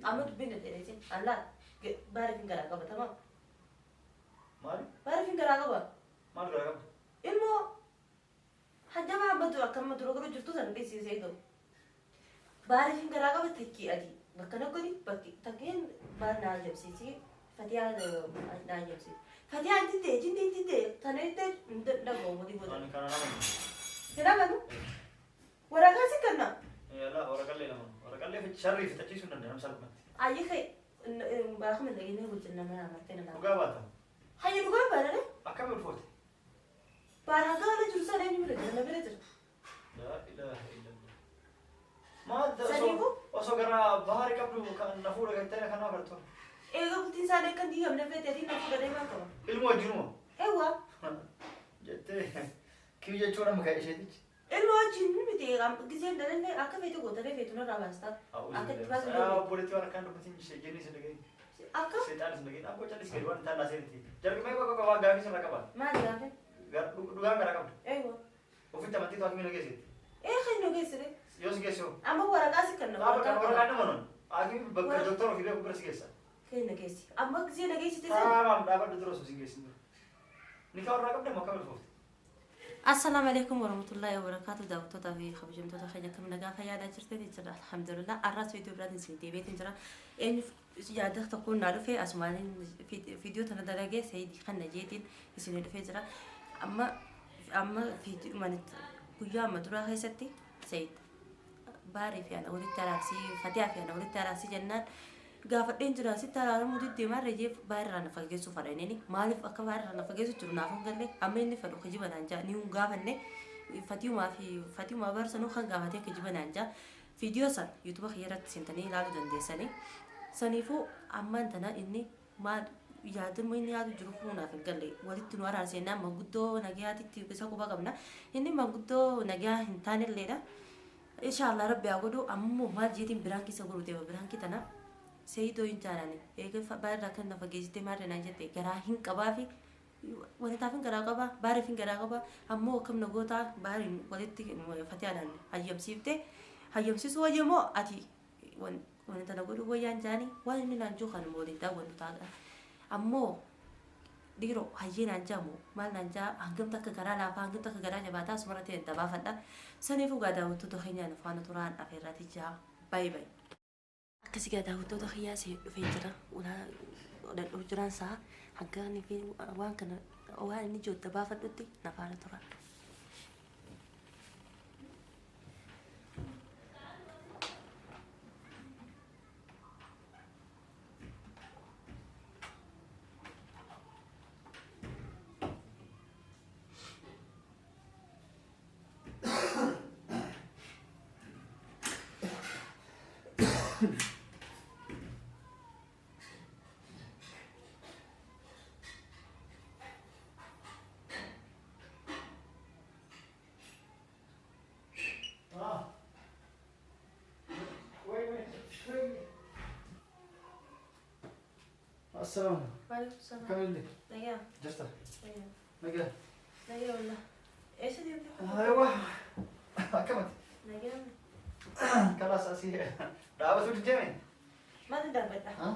Amma dubbiin dhedheereetiin allaa baariif hin garaa qaba tamam. Maali? Baariif hin garaa qaba. Maal garaa qabda? Ilmoo hajjama amma dura akka amma dura godhu jirtu san dhiisii Seeyidoo. Baariif hin garaa qaba takkii ati bakka na godhi bakki takkiin baar na hayyamsiisi fatiyaa na hayyamsiisi. Fatiyaa hin diddee jinni hin diddee tana jettee hin dhaga'u modii booda. Ani kana nama. Hin amanu. Waraqaa si kenna. Yalla waraqallee nama. Waraqallee sharrii fixachiisuu hin danda'an salphumatti. Ayyi kee baakuma dhageenye hojjenna mana amartee na laata. Dhugaa baata. Hayya dhugaa baanare Akkami ulfoote? baar hanga ala jiru sana eenyu bira jira na bira jira. Laa ilaaha illallah. Maal Saniifuu? osoo gara bahaari qabdu kan na fuudha gattee kanaa bartu. Eega bultiin isaanii akka hin diigamne feete na fuudha deemaa qaba. Ilmoo wajjinuma. Eewwa Jettee kiyu jechuun amma kan isheetichi. ilma wajjin miti giseen dalallee akka feete gootanii feetu narraa baasta. Akka itti baasu Yaa obboleettii waan akkaan dubbatiin ishee jenni isin dhagahin. Akka Seexaan isin dhagahin. Abboo callis gadi waan taanaa seeriti. Jalqabee bakka qabaa gaafii sirra qaba. maal gaafe? Dhugaan garaa qabda. Eewwa. Ofitti amantii hakimii na geessite. Ee kan nu geessire. Yoo si geesse hoo? Amma waraqaa si kenna. Dhaaba kan waraqaa nama noon. Hakimii bakka doktora ofii beeku bira si geessa. Kenna geessi. Amma gisee na geessite sana. Taamaam dhaabadhu dura osoo si geessin dura. Nikaa warraa qabda moo akkam ulfoofte? Assalaamu alaikum warahmatullahi wabarakatuh. Daawwattoota fi kabajamtoota keenya akkam nagaa fayyaadhaa jirtanii jira. Alhamdulillah. Arraas viidiyoo biraatiin isin deebiitiin jira. Eenyu yaada tokkoon naa dhufe asumaaniin viidiyoo tana dalagee Sayidii kan najeetiin isin dhufee jira. Amma amma viidiyoo guyyaa amma duraa keessatti Sayid baarii fi ana walitti araarsii Fatihaa fi ana walitti araarsii jennaan gaafadheen jira sitti araaramuu diddee maarree jee baarirraa na fageessu fadha inni maaliif akka baarirraa na fageessu jiru naaf hin galle amma inni fadhu kijiba naan jaa ni hin gaafanne fatiyumaa fi fatiyumaa barsanuu kan gaafatee kijiba naan jaa viidiyoo san yuutuuba kiyya irratti seentanii ilaaluu dandeessanii saniifuu ammaan tana inni maal yaadamuu inni yaadu jiru kun naaf hin galle walitti nu araarseenaa manguddoo nagayaatitti isa quba qabna inni manguddoo nagayaa hin taanelleedha. Inshallah rabbi haa godhu ammoo maal jeetiin biraan keessa godhu deema biraan kee tana Seeyidoo hin jaalani eega baarraa kan na fageessitee maarree naan jette garaa hin qabaafi wanitaaf hin garaa qaba baariif hin garaa qaba ammoo akkam na gootaa baariin walitti fatiyaadhaan hayyamsiifte hayyamsiisuu wayyamoo ati wanta na godhu wayyaan jaani waan inni naan jiru kan waliin daawwannu ta'a ammoo dhiiroo hayyee naan jaamu maal naan jaa hangam takka garaa laafaa hangam takka garaa jabaataa asuma ta'e dabaafadha saniifuu gaa daawwattoota keenyaan faana turaan afeerraati jaa baay'ee baay'ee. Akkasii gaa daawwattoota kiyyaa si dhufee jira dhadhuu jiraan isaa hanga inni fi waan kana waan inni jiru dabaafadhutti na faana tura. Ah. Wait, wait, wait. Assalaamu. Waalaikum salaam. Kamillee. Nagaa. Jirta? Nagaa. Nagaa wallah. Eessa deemte? Aywa. Akkamati? Nagaa. Kalaas asii dhaabatu diddeeme. Maal dhaabbadha?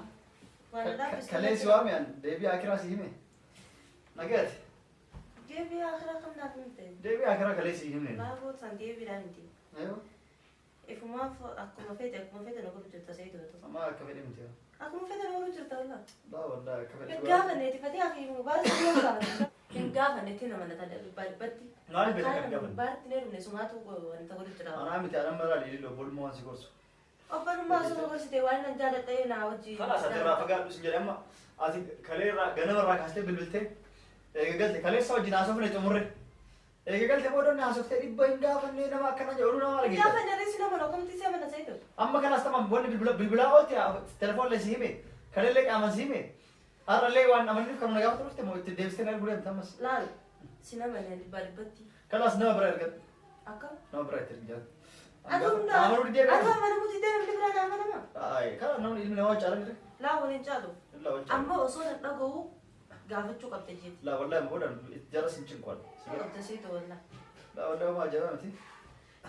Waan dhaabbisu. Kalee si waame an deebii akiraa si hime. Nagaati. Deebii akiraa kam naaf himte? Deebii akiraa kalee si hime. Maal gootan deebiidhaan miti. Aywa. Ifumaaf akkuma feete akkuma feete na godhu jirta Seeyidoo ta'u. Amma akka fedhe miti. Akkuma feete na godhu jirta wallah. Laa wallahi akka fedhe. Hin gaafanneeti Fatihaa fi Mubaarak yoo gaafanne. Hin gaafanneeti nama na dhibbatti. Maal beekta kan gaafanne? Baatti ne dhumne sumaatu wanta godhu jira. Anaa miti anaan maraa liilii obbolummaa waan si gorsu. Obbolummaa osoo gorsite waan nan jaaladha naa wajjin. Kalaas ati irraa fagaadhu sin jedhe amma ati kalee irraa ganama irraa kaastee bilbiltee eega galte kaleessa wajjin haasofne xumurre. Eega galte booda inni haasoftee dhibba hin gaafannee nama akkana jedhu oduu nama argita. Gaafanne reessi nama lakkoofti si amana Seeyidoo. Amma kanaas tamam wanni bilbila bilbilaa oolte telefoonlee si hime kaleellee qaaman si hime har'allee waan amanniif kan na gaafatu dhufte moo itti deebistee na arguu deemta ammas. Laal si nama ne dhibbaa dhibbatti. Kalaas nama bira ergadhu Akkam? nama bira itti ergi jaalladhu. Ati humna. Amanuu didee Ati amanamuu didee namni biraa na amanama. Ay, kana namni ilmi namaa caalaa jira. Laa waliin caalu. Laa wal caalu. Amma osoo nan dhaga'u gaafachuu qabda jeeti. Laa wallahi booda jara sin cinqoon. Qabda Seeyidoo wallah. Laa wallahi homaa ajaa'iba miti.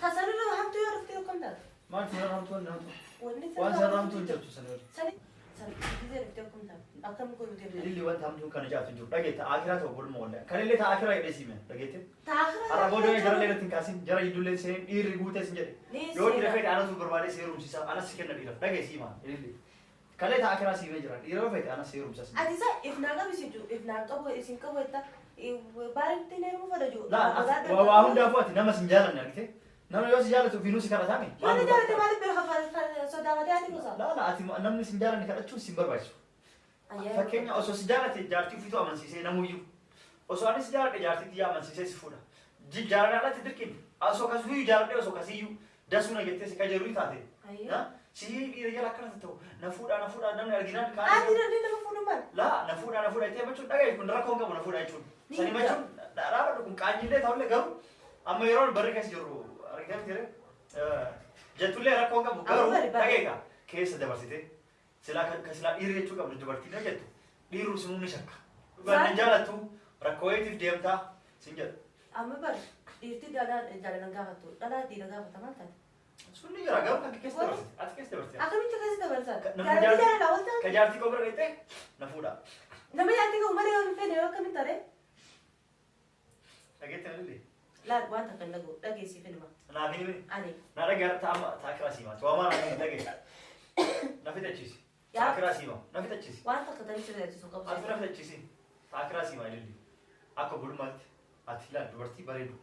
Tasanirra hamtuu yoo dhuftee akkam taata? Maal sana ramtuu wanni hamtuu? Wanni Waan sana ramtuu hin jirtu sana irra. Akkam godhu deemna? Ililli wanta hamtuun kana jaatu hin jiru. Dhageetta akiraa ta'u bolma wallee. Kan illee ta'a akiraa jedhee siime dhageette. Taakira. Har'a booda jara illee irratti hin kaasin jara jidduullee seenin dhiirri guutee sin jedhe. Ni Yoo dhiira seena. fedhe anatu barbaadee si heerumsiisa anas si kenna dhiiraaf dhagee siima ililli. Kalee ta'a akiraa siimee jira dhiira yoo fedhe anas si heerumsiisa. Sin jedhe. Ati isa if naa qabu isin jiru if naa qabu isin qabu jetta baaritti na heerumuu fedha jiru. Laa waa hundaafuu ati nama sin jaalanne argite. Nama yoo si jaalatu ofiinuu si kadhataami. Yoo na jaalate maaliif beeka sodaafatee ati gosa? Laa laa ati namni sin jaalanne kadhachuun sin barbaachisu. Fakkeenya osoo si jaalate jaartii ofiitu amansiisee namuyyuu. Osoo ani si jaaladhe jaartii tiyya amansiisee si fuudha. Jaalala alatti dirqin. Osoo kasiyyuu jaaladhe osoo kasiyyuu dasuu na jettee si kajeeluu taate. Si dhiira jala akkana ta'u na fuudhaa na fuudhaa namni arginaan kaan. Ati namni nama fuudhu maal? Laa na fuudhaa na fuudhaa jettee himachuun dhagaye kun rakkoo hin qabu na fuudhaa jechuun. Ni Sani jira. himachuun dhaabadhu kun qaanyiillee ta'ullee garuu amma yeroo barri keessa jirru argitee miti ree jettullee rakkoo hin qabu Amma garuu bari bari. dhageeka keessa dabarsite silaa ka silaa dhiirri jechuu qabdu dubartiin yoo jettu dhiirru sinuu ni shakka. Dhugaan hin jaalattu rakkoo wayiitiif deemtaa sin jedhu. Amma bari dhiirti dhalaa jaalalan gaafattu dhalaa dhiira gaafata maal taate? Sun ni jira garuu kan keessa dabarsite ati keessa dabarsite. Akkamitti keessa dabarsan? Namni Jaalalli jaalatu jaalala wal taate? ka jaartii koo bira dheettee na fuudhaa. Nama jaartii qabu malee yoo hin feene yoo akkamitti taree? Dhageetti na lillee. Laal waan takka hin dhaga'u dhageessiif inuma. Naaf hin himne. Ani. Na dhagee ta'a ta'a kiraa siimaati. Waa maal hin dhagee. Na fixachiisi. Ta'a kiraa siima. Na fixachiisi. Waan takka tani sirreessisu qabu. Ati na fixachiisi. Ta'a kiraa siimaa ililli. Akka bulmaatti ati ilaali dubartii bareedu.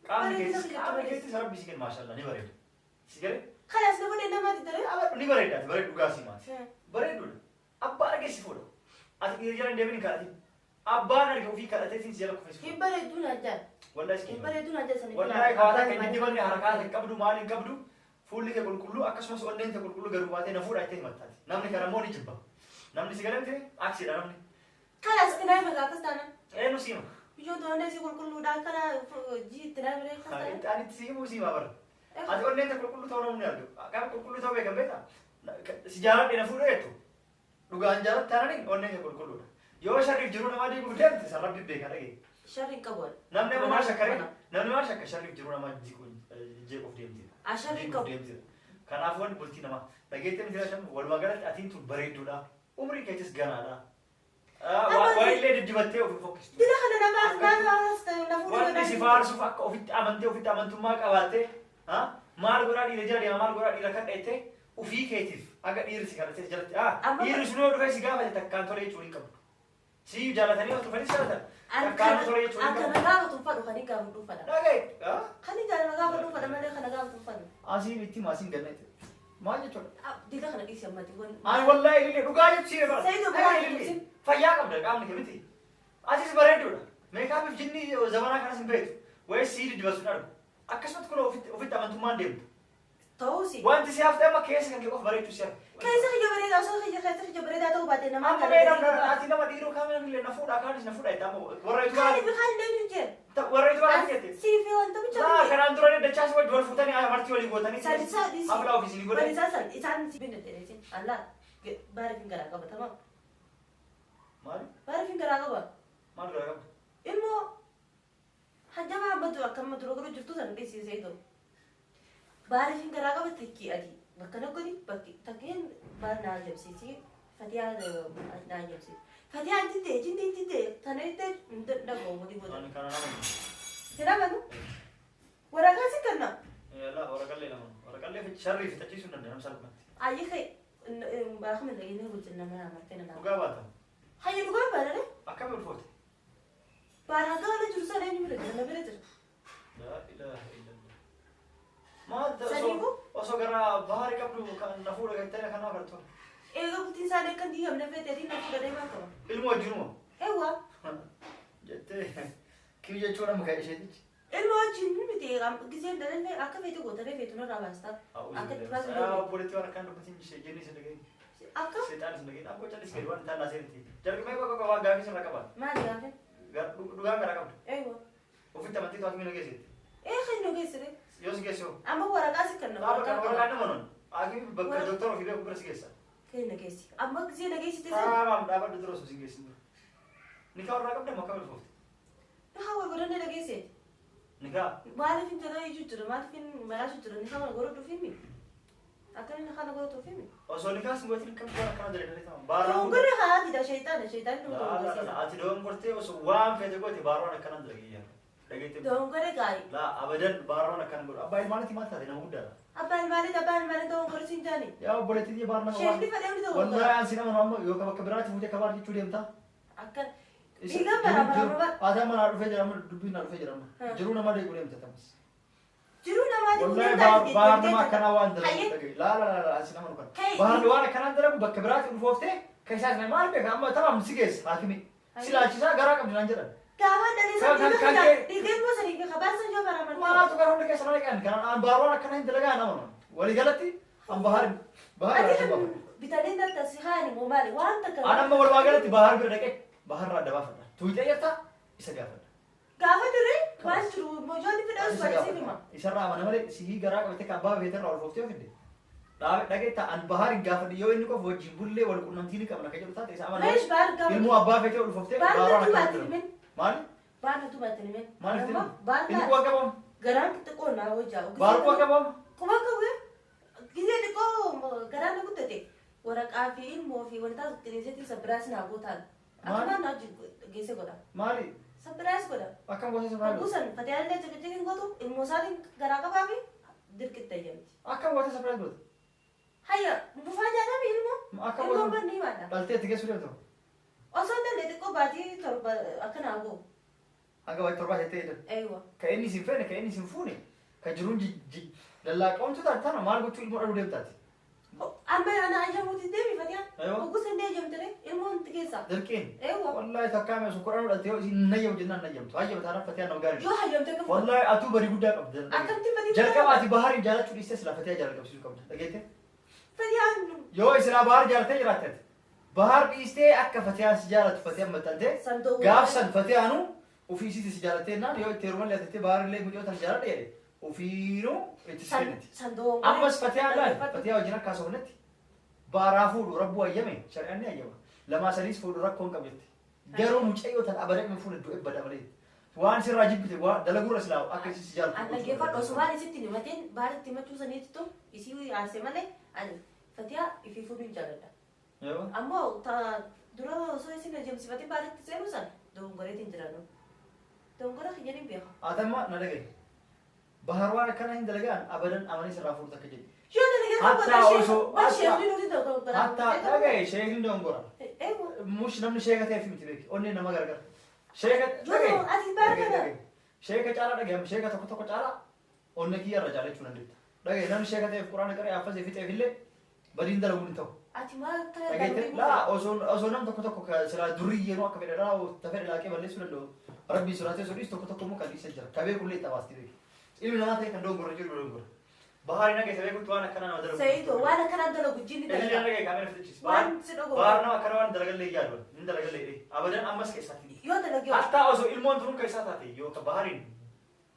Qaamni Bareedu keetis tokko qaamni bareedu. keetis rabbi si kenna maashaallah ni bareedu. Si galee? Kalaas na godhe namaatti taree? Abadhu ni bareeda ati bareedu dhugaa siimaati. Bareeduudha. Abbaa argee si fuudha. Ati dhiira jala hin deemin hin kadhatin. Abbaan arge ofii kadhatee si jala kufee si Hin fuudha. bareedduu naan jaal. Wallahi si Hin kenna. bareedduu naan jaal sanii. Wallahi kawaataa kan inni dibanne harakaa hin qabdu maal hin qabdu fuulli kee qulqulluu akkasumas onneen kee qulqulluu garuu baatee na fuudha jettee himattaati. Namni kana immoo ni jibba. Namni si galee miti aksiidha namni. Kalaas itti naa himataa akkas taanaan. Eenyu siima? Biyyoon to'annee si qulqulluudha akkana jii itti naa himataa akkas taanaan. Ani itti si himuu siima bara. Ati onneen kee qulqulluu ta'uu namni argu. Qaama qulqulluu ta'uu beekan beektaa? Si jaaladhe na fuudha jettu. Dhugaan jaalatte taananiin onneen kee qulqulluudha. Yoo sharriif jiruu namaa diiguuf deemte san rabbi beeka dhagee. Sharri hin qabu. Namni amma maal shakkaree? Namni maal shakka sharriif jiruu namaa jeequuf deemte. Sharri hin Jeequuf qabu. deemte. Kanaafuu wanti bultii namaa dhageettee miti rashan walumaa galatti atiin tun bareedduudha. Umrii keetis ganaadha. Waa illee diddibattee of hin fokkistu. Dila kana namaaf maal na fuudhu Wanti si faarsuuf akka ofitti amantee ofitti amantummaa qabaattee maal godhaa dhiira jala deema maal godhaa dhiira kadha jettee ofii keetiif akka dhiirri si kadhatee si jalatti dhiirri sun yoo dhufee si gaafate takkaan tolee jechuun hin qabdu. Si jaalatanii yoo dhufanii si jaalatan takkaan tolee jechuun hin Akka qabdu. na gaafatu hin fadhu kan hin gaafatu fadha. Dhagaye. Kan hin jaalala gaafatu fadha malee kana gaafatu hin fadhu. Asiin itti asiin ganna maal jechuudha? Dila kana dhiisi ammatti. Ani wallahi ilillee dhugaa jechu siire bara. Sayidu Dhagaye dhugaa ilillee. jechuun. Fayyaa qabda qaamni kee miti. Asis bareeduudha. Meekaapiif jinni zamanaa kanas hin beektu. Wayii sii diddibasu hin argu. Akkasumatti kun ofitti amantummaan deemtu. Ta'uusi. Wanti si hafte amma keessa kan kee qofa bareechuu si hafe. Keessa kiyya bareedaa osoo kiyya keessa kiyya bareedaa ta'uu baate namaa Amma mee namni ati nama dhiiroo kaamera illee na fuudha kaanis na fuudha jette amma warra itti Kaani fi kaani namni jira. warra itti baala jette. Siif wanta bicha. Laa kanaan dura dachaas wajji wal fuutanii amartii walii gootanii. Sadisaa dhiisi. Hafla ofiis ni godhan. Barisaa san isaan si binna jedheesin. Allah baariif hin garaa qaba tamam. Maali? Baariif hin garaa qaba. Maal garaa qabda? Ilmoo hajjama amma dura akka amma dura godhu jirtu san dhiisisee ta'u. Baariif hin garaa qaba takkii adii. Bakka na godhi bakki takkiin baar naa ajabsiisi. Fatiyaa naa ajabsiisi. Fatiyaa jinte jinte jinte tana itti hin dhaga'u godhi godha. Ani kana nama. Hin amanu? Waraqaa si kenna. Yalla waraqallee nama. Waraqallee sharrii fitachiisuu hin danda'an salphumatti. Ayyi kee baakama dhageenye bulchin nama amartee na lafa. Dhugaa baata. Hayya dhugaa baadhare Akkami ulfoote? baara gaala jiru sana eenyu bira jira na bira jira. Laa ilaaha illallah. Maal Saniifuu? osoo gara bahari qabdu kan na fuudha gattee kan agartu. Eega bultiin isaanii akkan diigamne feeteetiin na fuudha deemaa qaba. Ilmoo wajjinuma. Eewwa Jettee kii jechuun amma kan isheetichi. ilma wajjin miti giseen dalallee akka feete gootaree feetu narraa baastaa. Akka itti baasu godhe. Obboleettii waan akkaan dubbatiin ishee jenni isin dhageenye. Akka Seexaan isin dhageenye. Abboo callis gadi waan taallaa seeniti. Jalqabee qofa qofa waan gaafii sirra qaba. maal gaafe? Dhugaan garaa qabdu. Eewwa. Ofitti amantii to'atu mina geessite. Ee kan nu geessire. Yoo si geesse hoo? Amma waraqaa si kenna. Dhaaba kan waraqaan nama noon. Haakimii bakka doktora ofii beeku bira si geessa. Kenna geessi. Amma gisee na geessite sana. Dhaabaan dhaabadhu dura osoo si geessin dura. Nikaa warraa qabda moo akkam ulfoofte? Nikaa wal godhanne na geesseeti. Nikaa Maaliif hin jalaa iyyuu jira maaliif hin malaasu jira nikaa wal godhadhuuf himi? Akka inni nikaa na godhatuuf himi? Osoo nikaas hin godhatin akkamitti waan akkana dalagaa ta'an? Baaraan Dogongorri haatidha sheexaana sheexaanni nu dogongorsiisa. Ati dogongortee osoo waan feete goote baaraan akkana dalagee yaala. Dhageettee. Dogongorri gaarii. Laa abadan baaraan akkana godhu. Abbaa ilmaanitti maal taate nama guddaadha. Abbaan maaliit abbaan maaliit dogongorri siin jaani. Yaa obboleettii baar nama Sheekni fedhee hundi dogongora. Wallahi an si nama amma yookaan bakka biraatti fuutee kabaar jechuu deemta. Akkan. Dhiigaan bara bara bara. Ati amma naa dhufee jira amma dubbiin naa dhufee jira amma. Ha. Jiruu nama deequu deemta tamas. Jiruu namaati Wallahi guddaan baar nama akkanaa waan dalagu Hayyee. dhagaye. Laa laa laa laa asi nama nukan. Kai. Baar waan akkanaa dalagu bakka biraatti dhufooftee kan isaa sana maal beeka amma tamam si geessa haakimi. Si laalchisaa garaa qabdi naan jedhan. Gaafa dhalee Kan- san kan- dhiiga kan- dhiigeen immoo sanii fi kabaan san yoo bara mana. Maaltu gara hunda keessa nama qan kanaan an baar waan akkanaa hin dalagaa nama nukan. Walii galatti an bahar bahar Ati irraa kan baafadha. bitanii natti si haani moo maali waan takka. An amma walumaa galatti bahar bira dhaqee bahar irraa adda baafadha. Tuutee jirta isa gaafadha. Gaafa dirree waan jiru mojoonni fidhan Isa sumalee siif gaafadha. hima. Isarraa amana malee sihii garaa qabatee kan abbaa feeterraa ol fooftee ofidde. Dhageetta an bahar hin gaafadhe yoo inni qofa wajjin bullee wal qunnamtii ni qabna kan jedhu taate isa amana. Reesh baar gaafa. Ilmoo abbaa feetee ol fooftee Baar baaraan natti akkana baatti jedhu. himin. Maali? Baar natti baatti himin. Maaliif Amma jedhu? baar Inni laa quba qabamu? garaan xixiqqoo naa hojjaa. Baar quba qabamu? Quba qabu gisee xiqqoo garaan na guddate waraqaa fi ilmoo fi wanta qineenseetiin sabiraas naa gootaan. Akkumaan naa geesse godha. Maali? Sabiraas godha. Akkam gosa sabraa godhu? Kuusan fatiyaan illee ciqiciqiin gootu ilmoo isaatiin garaa qabaa fi dirqitti ayyamti. Akkam gosa sabraa godhu? Hayya bufaa nyaatame ilmoo. Akkam Ilmoon gosa banni himaadha. dhaltee itti geessu deemtu? Osoo hin dandeenye xiqqoo baatii 7 akkanaa goo. Hanga baatii 7 jettee jedhan. Eeywa. Ka inni isin feene ka inni isin fuune ka jiruun lallaaqoomtu taate tana maal gochuu ilmoo dhaluu deemtaati? Amma ana ayyamuuti deemi fatiyaan. Aywa. Oggus hin deeyyamtire ilmoon itti geessa. Dirqiin. Eeywa. Wallahi takkaa mee osoo kudhanuu dhaltee yoo isin nayyamu jennaan nayyamtu. Hayyama taanaan fatiyaan nama gaarii. Yoo hayyamte akka Wallahi atuu barii guddaa qabda. Akkamitti badii Jalqaba ati baharii jaalachuu dhiistee silaa fatiyaa jaalala qabda. Dhageette? Fatiyaan Yoo isinaa bahar jaalattee jiraatte ati. Bahar dhiistee akka fatiyaan si jaalatu fatiyaan maxxantee sandoo. gaafsan fatiyaanu ofii isiitti si jaalattee naan yoo itti heerumallee atettee baharillee mucoo tan jaaladha jedhe ofiinuu itti si kenniti. Sandoo. Ammas fatiyaan laal fatiyaa wajjin akka haasofnetti baaraa fuudhu rabbuu hayyame shari'aan ni hayyama. Lamaa sadiis fuudhu rakkoo hin qabu jette. Garuu mucayyoo tan abadan hin fuune du'e bada malee. Waan sirraa jibbite waan dalaguurra silaa akka isii si jaalatu. An dhaggeeffadhu osoo waan isitti himateen baaritti himachuu saniittu isii aarse malee ani fatiyaa ifii fuudhu hin jaaladha. Yoo. Ammoo ta dura osoo isin ajaa'ibsiifatee baaritti seenu san dogongoreetiin jiranu. Dogongora kiyyan hin beeku. Atamma na dhagaye. Bahar waan akkana hin dalagaan abadan amanii sirraa fuudhu takka jedhe. Yoo dalagaa Hatta kan osoo- bar sheekni nuti dogongora. Hatta dhagaye sheekni dogongora. Eewa. Mush namni sheeka ta'eef miti beeki. Onneen nama gargara. Sheeka Yoo dhagaye. ati baar Dhagaye, kana. dhagaye. Sheeka caalaa dhagaye sheeka tokko tokko caalaa onnee kiyya irra jaalachuu dandeetta. Dhagaye namni sheeka ta'eef quraana qaree affasee fixeef illee badiin dalaguun hin ta'u. Ati maal kana Dhageette laa osoo osoo nam tokko tokko ka silaa durriyyeenuu akka fedhe dhalaa ta fedhe laaqee balleessuu danda'u. Rabbii sodaatee osoo dhiisu tokko tokko immoo kan dhiisee jira. Ka beekullee itti abaasti beeki. Ilmi namaa ta'e kan dogongora jiru dogongora. Bahaari naga isa beekutti waan akkanaa nama dalagu. Sa'iidoo waan akkanaa dalagu jinni Ilmi dalaga. naga kaamera fitichis. Waan si dogongora. Bahaar nama akkana waan dalagallee yaadu. Hin dalagallee jedhee. Abadan ammas keessaatti. Yoo dalagee. Hatta osoo ilmoon turuun keessaa taate yookaan bahariin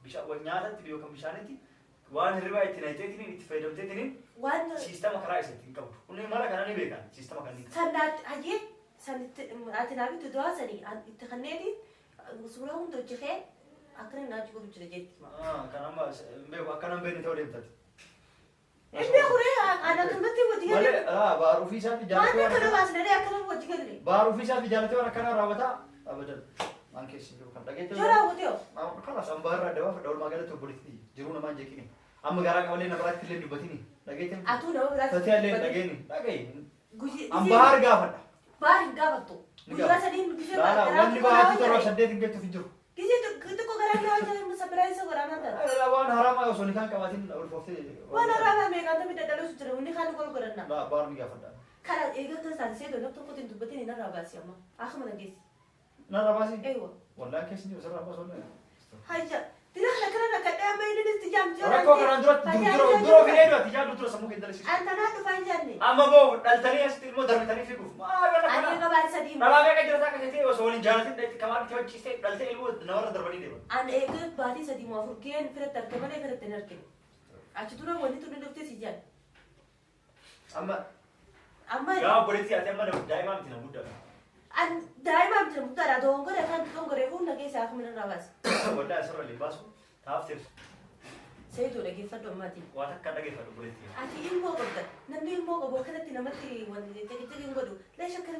bishaan nyaatatti yookaan bishaanitti waan hirribaa itti naqxeetiin itti fayyadamteetiin Waan siistama karaa isa ittiin qabdu. Kunni mala kana ni beekan siistama kan ni qabu. sannaatti hayyee sanitti ati naa bittu du'aa sanii itti kanneeti suuraa hunda hojjetee akkana naa jiru jira jetti. Kan amma hin beeku akkana hin beekne ta'uu deemtati. Inni kuree ana tumatti hojii Malee galee. baar ofii isaatti Waan jaalatee akka waan dhugaas naree akkana hojii galee. baar ofii isaatti jaalatee waan akkanaa raawwataa abadan. Waan keessa hin jiru kan dhageette. Yoo raawwate yoo. Kanas amma baarraa adda baafadha walumaa galatti obboleettii jiruu namaa hin jeeqini. Amma garaa qaballee nama biraatti illee hin dubbatini. Dhageette. Atuu nama biraatti. Fatee illee hin dhageeni. Dhagaye. Guyyi. An baar gaafadha. Baar hin gaafattu. Ni Guyyaa gaafata. sadiin gisee Laala wanni baatii 7 8 hin gettuuf hin jiru. Gisee xiqqoo garaa naa hojjetan sabiraayisa godhaa naan taata. Laala waan haraamaa osoo ni kan qabaatin ulfooftee. Waan haramaa meeqaan tamii dadhaluusu jira inni kaan gol godhanna. Laa baar ni gaafadha. Kana eegaa kan taasisee doonaf tokkotti hin dubbatin hin narraa baasi amma. Akkuma dhageessi. Narraa baasi. Eewa. Wallaan keessa hin jiru sirraa baasuu hin Hayya. Dira kana kana rakkadhee amma inni itti jaamjee. Rakkoo kanaan duratti dura dura ofii eedu ati yaaddu dura sammuu kee dalasiisu. Antanaa dhufaa hin jaanne. Amma boo dhaltanii asitti ilmoo darbitanii fiiguuf. Maal waan Ani akkanaa? egaa baay'ee sadii. Dhalaa meeqa jira akka ta'e osoo waliin jaalatin itti kamaan itti hojjiste dhaltee ilmoo namarra darbanii deeman. Ani egaa baatii 3 moo 4 gaheen firatti arge malee firatti hin argine. Achi dura wanni tun dhuftee si jaan. Amma Amma yaa obboleettii ati amma daa'imaa miti nama guddaa. an daa'imaa miti muktaadha dogongora kan dogongoree fuula keessa akkuma irraa baase. Waldaa asirra illee baasu taafteef. Seetuu dhaggeeffadhu ammaatiin. Waan akka dhaggeeffadhu buleetti. Ati ilmoo qabda. Namni ilmoo qabu akkanatti namatti wanti hin godhu. Leesha akka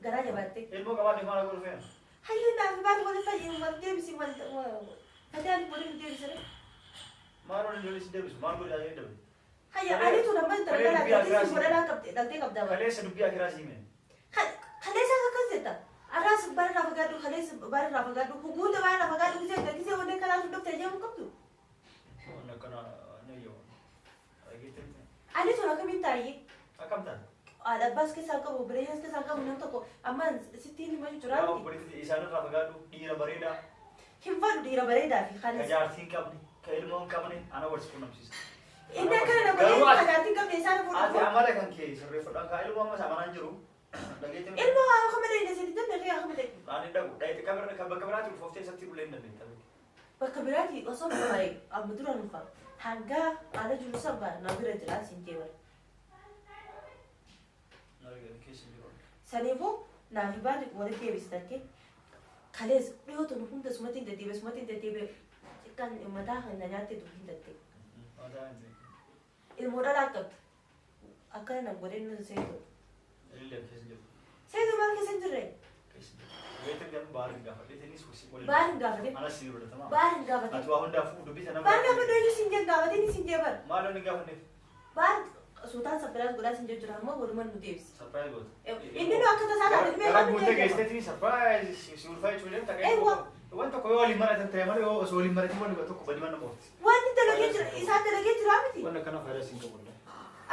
garaa jabaatte. Ilmoo qabaate maal godhu feena? Hayyuu naaf baatu wal fayyadu wal deebisi wal fadaan waliin deebisire. Maal waliin deebisi deebisu maal godhu jedhee deebisu. Hayya anitu nama daldalaa qabdee si godhanaa qabdee dhaltee qabdaa bara. Kaleessa dubbii akiraa sii hime. Kaleessa akkas jetta. Arraas baarraa fagaadhu kaleessa baarraa fagaadhu huguuta baarraa fagaadhu gisee gisee wanne kanaa sun dhufte jedhamu qabdu. Waan akkana na yoo. Dhageettee. Ani sun akkamiin taa'ee? Akkam taate? Haadha abbaas keessaa qabu obboleeyyaas keessaa qabu nam tokko amma sittiin hima jira Yaa miti. obboleetti isaanirraa fagaadhu dhiira bareedaa Hin fadhu dhiira bareedaa fi ka kanis. jaartii hin qabne ka ilmoo hin qabne ana wal si qunnamsiisa. Inni akkana na Garuu godhee ati- ka jaartii hin qabne isaan Ati fuudhu. amala kan kee sirreeffadhaan kaa ilmoo ammas amanaan jiru. Dhageettee. Ilmoo haa akka malee hin isin jenne haa akka malee. Ani dhagu dhayite kabira kan bakka biraatti ulfooftee isatti ulee hin dandeetta. Bakka biraatti osoo nu bare amma dura nufa hanga ala jiru sabba na bira jira siin jee bara. Keessa jiru. Saniifuu naaf baadhi walitti deebisitakke kalees dhiyootu nu hunda sumatti hin deddeebi'e sumatti hin deddeebi'e xiqqaan mataa kana nyaatte dubbiin tatte. Ilmoo dhalaa qabdu akkana nan godhee nu seetu. Ilillee keessa jiru. Seetu maal keessa hin jirre? Keessa jiru. Dhageettee garuu baar hin gaafadhe innis waliin. Baar hin gaafatin. Anas si godhatama. Baar hin gaafatin. Ati waa hundaafuu dubbii sana. Baar gaafadhu iyyuu siin jee gaafatin siin jee bara. Maal inni gaafanneef? Baar suutaan sapiraas godhaa siin jee jira ammoo walumaan nu deebisi. Surprise goota. Inni nu akka tasaa taate dhibee Gara kan guutee nu geesseetii surprise si ulfaa jechuun jedhamta. Eewwa. Waan tokko yoo waliin maratan ta'e malee yoo osoo waliin maratin waan tokko badi mana oofti. Wanni dalagee jira isaan dalagee jira miti. Waan akkana faayidaa siin qabu.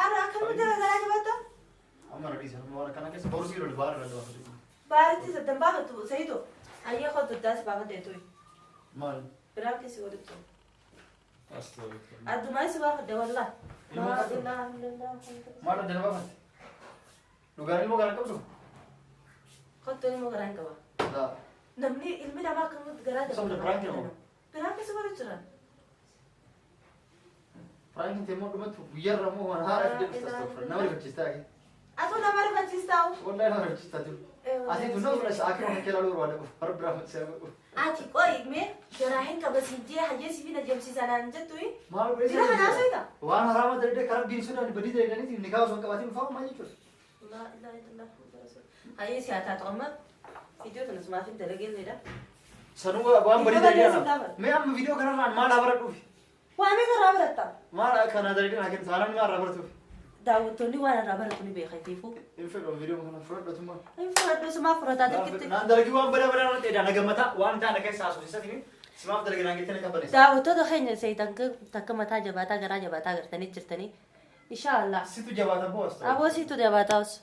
Arra akkamitti dalagaa jabaatta? Amma na dhiisa. Waan akkana keessa boru sii lolu baara irra gaafatu. Baaritti saddan baafatu Sayido. Ayyee koo doddaas baafadhe tuyi. Maal? Biraa keessi walitti. Addumaa si baafadhe wallaa. Ilmoo qabdu? Maal adda na baafatte? Dhugaan ilmoo garaa qabdu? Kottu ilmoo garaa hin qaba. Laa. Namni ilmi namaa akkamitti garaa Sabni prank jedhamu. Biraa keessa walitti jiran. Prankiin ta'e immoo dhumatti guyyaarra immoo waan haaraa fidee dhuftas ta'u nama rifachiistaa ake. Atuu nama rifachiistaa? Wallahi nama rifachiistaa jiru. Asii tun nama fudhasa akira kan keelaa barbaada qofa har'a biraa matsee godhu. Ati qoy mee garaa hin qaba siin jee hayyee si fi na jeemsiisa naan jettu. Maal godhee Jira kanaa soita? Waan haraama dalagdee karaa rabbiin sodaan badii dalaganiiti nikaa osoo hin qabaatiin fa'a maal jechuudha. Laa ilaaha illallah Muhammad rasuul. Hayyee si haa taatu amma viidiyoo kanas maaf hin dalageelleedha. Sanuu waan badii Viidiyoo dalagan. kana si Mee amma viidiyoo kanarraan maal haa baradhuufi? Waa meeqa irraa baratta? Maal kana dalagan haa kennu taanaan maal irraa baratuufi? Daawwattoonni waan irraa baratu ni beekatiifu. Hin fedhu viidiyoo kana fudhadhatummaa. Hin fudhadhu sumaa fudhataa dirqitti. Naan dalagii waan badaa badaa natti edaa na gammataa waan taana keessa haasofsiisatini simaaf dalagii naan jettee na qabbaneessa. Daawwattoota keenya seetan takka mataa jabaataa garaa jabaataa gartanii jirtanii. Inshaallah. Situ jabaata boo as ta'u. Aboo siitu jabaataa os.